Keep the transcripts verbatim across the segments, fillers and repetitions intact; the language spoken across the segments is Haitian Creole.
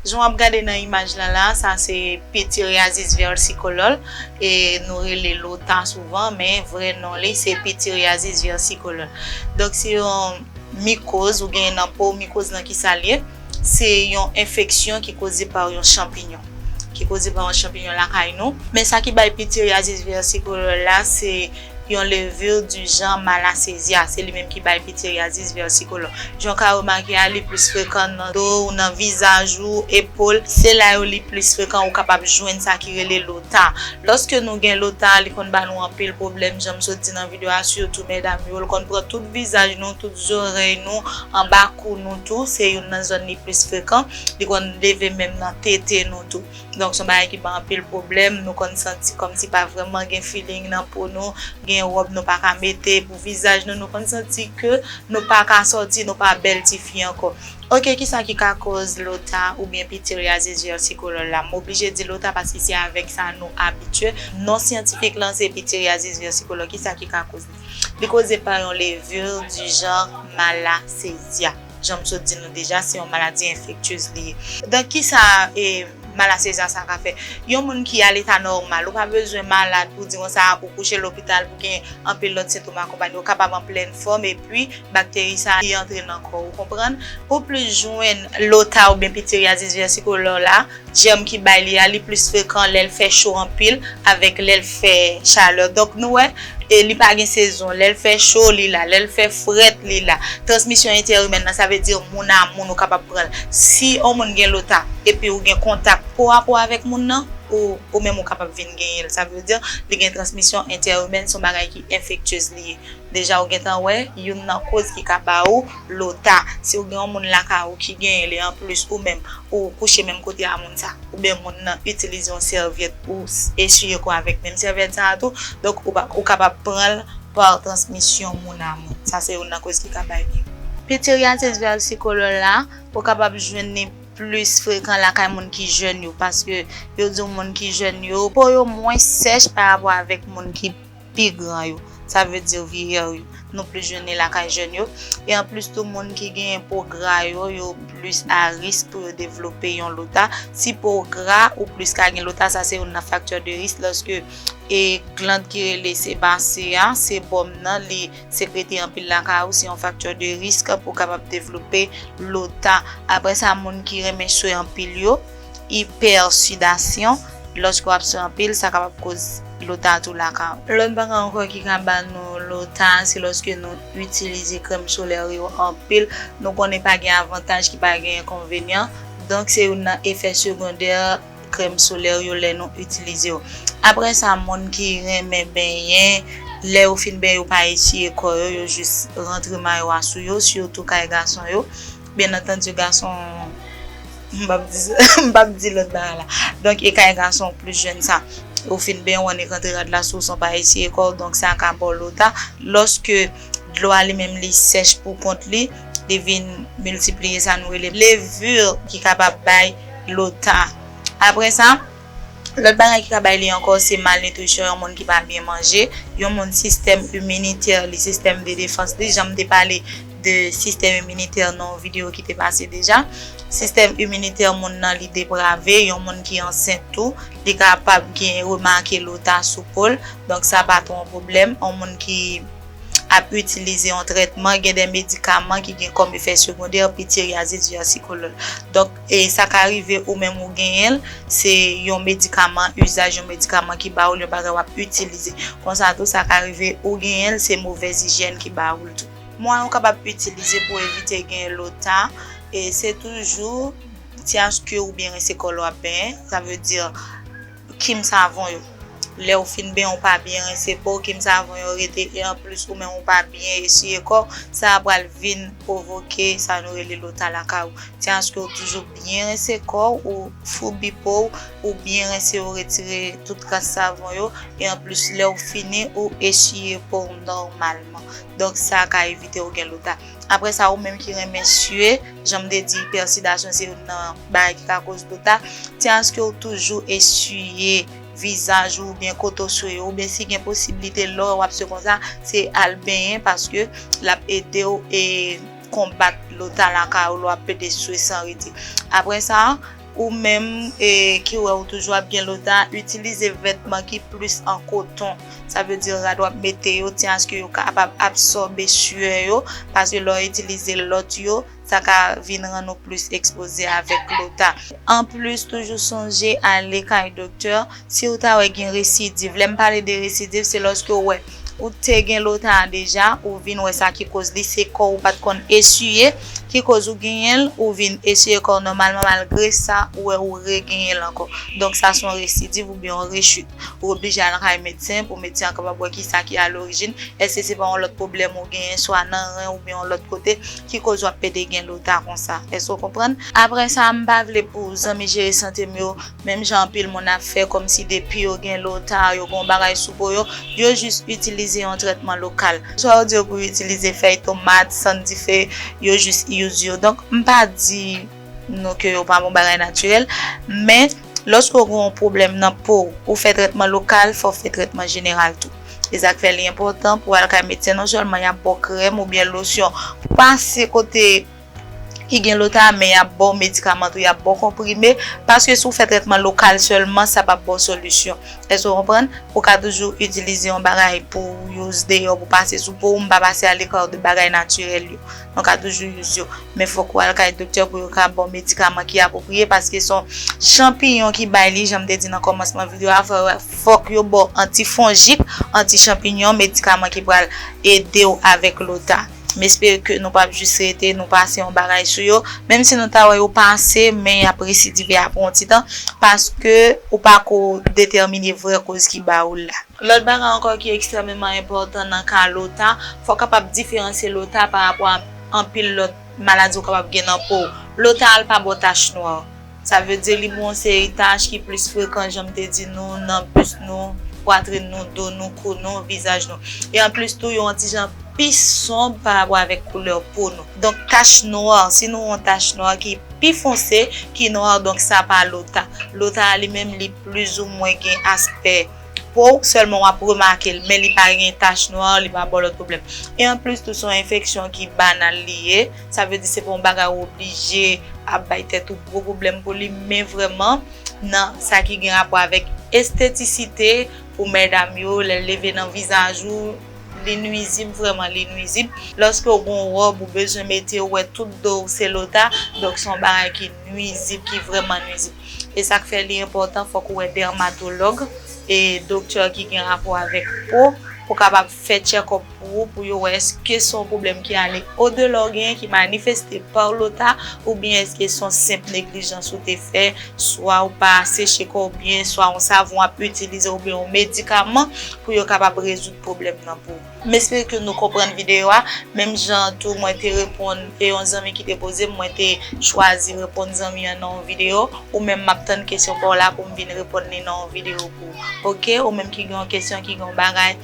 Jan w ap gade nan imaj la la, sa se pityeryasis versicolor, e nou rele lota souvan, men vrè non li se pityeryasis versicolor. Donk se yon mikoz ou genyen nan po, mikoz nan ki sa l ye? Se yon enfeksyon ki koze pa yon chanpinyon, ki koze pa yon chanpinyon lakay nou. Men sa ki bay pityeryasis versicolor la, se yon levure du genre malassezia. Se li menm ki bay pityeryasis versicolor. Jan w ka remake a, li plis frekan nan do w, nan vizaj ou, epòl. Se la yo li plis frekan, ou kapab jwenn sa ki rele lota. Lòske nou gen lota, li konn ba nou anpil pwoblèm, jan m sot di nan videyo a, sitou medam yo. L konn pran tout vizaj nou, tout zòrèy nou, anba kou nou tou. Se youn nan zòn li plis frekan. Li konn leve menm nan tete nou tou. Donk, se yon bagay ki ba anpil pwoblèm. Nou konn santi kòmsi pa vrèman gen feeling nan po nou, gen wòb nou pa ka mete pou vizaj nou, nou konn santi ke nou pa ka sòti, nou pa bèl tifi ankò. Oke, kisa ki ka koz lota oubyen pityeryasis versicolor la? M oblije di lota paske se avèk sa nou abitye. Non syantifik lan se pityeryasis versicolor. Kisa ki ka koz li? Li koze pa yon levure du genre malassezia. Jan m sot di nou deja, se yon maladi enfektyez li ye. Donk, kisa e, malassezia sa ka fè? Yon moun ki a leta nòmal, ou pa bezwen malad pou di konsa ou kouche lopital pou gen anpil lòt sentòm akonpanye. Ou kapab an plèn fòm epi bakteri sa li antre nan kò w, ou konprann? Ou plis jwenn lota oubyen pityeryasis versicolor la, jèm ki bay li a, li plis frekan lè l fè cho anpil avèk lè l fè chalè. Donk, nou wè, e li pa gen sezon. Lè l fè cho, li la. Lè l fè frèt, li la. Transmisyon entèimèn nan, sa vle di moun a moun ou kapab pran l. Si yon moun gen lota, epi ou gen kontak po a po avèk moun nan, ou, ou menm ou kapab vin genyen l. Sa vle di, li gen transmisyon entèimèn, se yon bagay ki enfektyez li ye. Deja, ou gentan wè, youn nan koz ki ka ba ou lota. Si ou gen yon moun lakay ou ki genyen li, anplis ou menm, ou kouche menm kote a moun sa, oubyen moun nan itilize yon sèvyèt ou s-, esiye kò avèk menm sèvyèt sa a tou, donk ou pa, ou kapab pran l pa transmisyon moun a moun. Sa se youn nan koz ki ka bay li. Pityeryasis versicolor la, ou kapab jwenn li plis frekan lakay moun ki jèn yo, paske yo di w moun ki jèn yo, po yo mwens sèch pa rapò avèk moun ki pi gran yo. Sa vle di vyeyè yo. Nou plis jwenn li lakay jèn yo. E anplis tou, moun ki genyen po gra yo, yo plis a risk pou yo devlope yon lota. Si po w gra, ou plis ka gen lota, sa se youn nan faktè de risk lòske e glann ki rele sebase a, sebòm nan, li sekrete anpil lakay ou, se yon faktè de risk pou w kapab devlope lota. Apre sa, moun ki renmen swe anpil yo, ipèsidasyon, lòske w ap swe anpil, sa kapab koz lota tou lakay ou. Lòt bagay ankò ki ka ba nou lota, se lòske nou itilize krèm solè yo anpil. Nou konnen pa gen avantaj ki pa gen enkonvenyan. Donk, se youn nan efè segondè krèm solè yo lè nou itilize yo. Apre sa, moun ki renmen benyen, lè yo fin benyen, yo pa esiye kò yo, yo jis rantre mayo a sou yo, sitou kay gason yo. Byen antandi, gason, m p ap di, m p ap di lòt bagay la. Donk, e kay gason plis jèn sa. Ou fin benyen, w annik rantre rad la sou w san w pa esiye kò w, donk sa ka ba w lota. Lòske dlo a li menm li sèch pou kont li, li vin miltipliye sa nou rele levure ki kapab bay lota. Apre sa, lòt bagay ki ka bay li ankò, se malnitrisyon, yon moun ki pa byen manje, yon moun sistèm iminitè li, sistèm de defans li, jan m te pale de sistèm iminitè nan yon videyo ki te pase deja. Sistèm iminitè moun nan li deprave, yon moun ki ansent tou, li kapab gen remake lota sou po l, donk sa pa twò yon pwoblèm. Yon moun ki ap itilize yon trètman, gen de medikaman ki gen kòm efè segondè pityeryasis versicolor. Donk, e sa ka rive ou menm ou genyen l, se yon medikaman, izaj yon medikaman ki ba ou l, yon bagay w ap itilize. Konsa tou, sa ka rive ou genyen l, se movèz ijyèn ki ba ou l tou. Mwayen ou kapab itilize pou evite gen lota, e se toujou ti aske ou byen rense kò lè w ap benyen, sa vle di kim savon yo. Lè w fin benyen, ou pa byen rense po w, kim savon yo rete, e anplis ou menm ou pa byen esiye kò w, sa a pral vin pwovoke sa nou rele lota lakay ou. Ti aske w toujou byen rense kò w, ou foubi po w, ou byen rense, ou retire tout kras savon yo, e anplis lè w fini, ou esiye po w nòmalman. Donk, sa ka evite w gen lota. Apre sa, ou menm ki renmen swe, jan m te di, ipèsidasyon se youn nan bagay ki ka koz lota. Ti aske w toujou esiye vizaj ou oubyen kote w swe yo, oubyen si gen posiblite lè w ap swe konsa, se al benyen paske l ap ede w e konbat lota lakay ou lè w ap plede swe san rete. Apre sa, Ou menm e, ki wè ou toujou ap gen lota, itilize vètman ki plis an koton. Sa vle di rad w ap mete yo, tyen aske yo kapab absòbe syè yo, paske lè w itilize lòt yo, sa ka vin rann ou plis ekspoze avèk lota. Anplis, toujou sonje ale kay doktè si w ta wè gen residiv. Lè m pale de residiv, se lòske w wè ou te gen lota a deja, ou vin wè sa ki koz li, se kò ou pa t konn esiye ki koz ou genyen l, ou vin esiye kò w nòmalman, malgre sa, ou wè ou regenyen l ankò. Donk, sa se yon residiv oubyen yon rechit. Ou oblije al kay medsen pou medsen an kapab wè kisa ki alorijin. Èske se pa yon lòt pwoblèm ou genyen, swa nan ren oubyen yon lòt kote, ki koz w ap pede gen lota konsa? Èske w konprann? Apre sa, m pa vle pou zanmi jere sante m yo, menm jan anpil moun ap fè, kòmsi depi yo gen lota, yo gen yon bagay sou po yo, yo jis itilize yon trètman lokal. Swa yo di yo pou yo itilize fèy tomat, sann dife, yo jis use yo. Donk, m pa di nou ke yo pa bon bagay natirèl, men lòske w gen yon pwoblèm nan po w, ou fè trètman lokal, fò w fè trètman jeneral tou. E sa k fè li enpòtan pou w al kay medsen, non sèlman y ap ba w krèm oubyen losyon pou pase kote ki gen lota, men y ap ba w medikaman tou, y ap ba w konprime, paske si w fè trètman lokal sèlman, sa p ap ba w solisyon. Èske w konprann? Ou ka toujou itilize yon bagay pou w use deyò, pou pase sou po w, m pa pase a lekòl de bagay natirèl yo. Nou ka toujou use yo. Men fòk ou al kay doktè pou yo ka ba w medikaman ki apwopriye, paske se yon chanpiyon ki bay li, jan m te di nan kòmansman videyo a, fò-, fòk yo ba w antifonjik, antichanpiyon, medikaman ki pral ede w avèk lota. M espere ke nou p ap jis rete, nou pase yon bagay sou yo. Menm si nou ta wè yo pase, men y ap residive apre yon ti tan, paske ou pa ko detèmine vrè koz ki ba ou l la. Lòt bagay ankò ki ekstrèmeman enpòtan nan ka lota, fò w kapab diferansye lota pa rapò a anpil lòt maladi ou kapab gen nan po w. Lota a l pa ba w tach nwa. Sa vle di li ba w yon seri tach ki plis frekan, jan m te di nou, nan bis nou, pwatrin nou, do nou, kou nou, vizaj nou. E anplis tou, yo yon ti jan pi sonb pa rapò avèk koulè po nou. Donk, tach nwa, si nou yon tach nwa ki pi fonse, ki nwa, donk sa pa lota. Lota a li menm, li plizoumwen gen aspè po w, sèlman w ap remake l, men li pa gen tach nwa, li pa ba w lòt pwoblèm. E anplis tou, se yon enfeksyon ki banal li ye, sa vle di se pa yon bagay ou oblije ap bay tèt ou gwo pwoblèm pou li, men vrèman, nan sa ki gen rapò avèk estetisite pou medam yo, lè l leve nan vizaj ou, li nwizib, vrèman, li nwizib. Lòske w gen yon wòb, ou bezwen mete, ou wè tout do w se lota, donk se yon bagay ki nwizib, ki vrèman nwizib. E sa k fè li enpòtan, fòk ou wè dèmatològ e doktè ki gen rapò avèk po pou kapab fè tchèkòp pou ou, pou yo wè èske se yon pwoblèm ki ale odela w genyen, ki manifeste pa lota, oubyen èske se yon senp neglijans ou te fè, swa ou pa seche kò w byen, swa yon savon w ap itilize, oubyen yon medikaman pou yo kapab rezoud pwoblèm nan pou ou. M espere ke nou konprann videyo a. Menm jan tou, mwen te reponn e yon zanmi ki te poze m, mwen te chwazi reponn zanmi an nan yon videyo. Ou menm, m ap tann kesyon pa w la pou m vin reponn li nan yon videyo pou ou. Oke? Ou menm ki gen yon kesyon, ki gen yon bagay,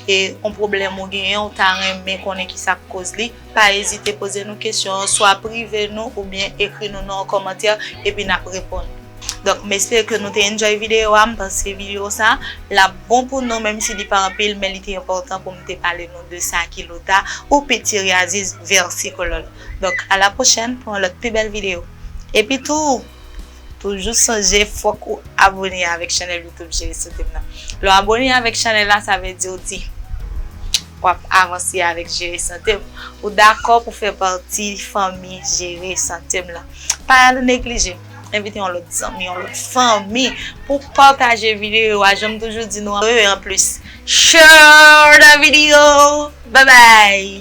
e yon pwoblèm ou genyen, ou ta renmen konnen ki sa k koz li, pa ezite poze nou kesyon an, swa prive nou oubyen ekri nou nan yon kòmantè, epi n ap reponn. Donk, m espere ke nou te enjoy videyo a. M panse videyo sa, l ap bon pou nou, menm si li pa anpil, men li te enpòtan pou m te pale nou de sa ki lota ou pitiryaziz vèsikolòl. Donk, a la pwochèn pou yon lòt pi bèl videyo. Epi tou, toujou sonje, fòk ou abone avèk chanèl YouTube Jere Sante m nan. Lè w abone avèk chanèl la, sa vle di w di w ap avanse avèk Jere Sante m. Ou dakò pou fè pati fanmi Jere Sante m lan. Pa neglije. Envite yon lòt zanmi, yon lòt fanmi pou pataje videyo a. Jan m toujou di nou, e anplis, share the video. Bye bye.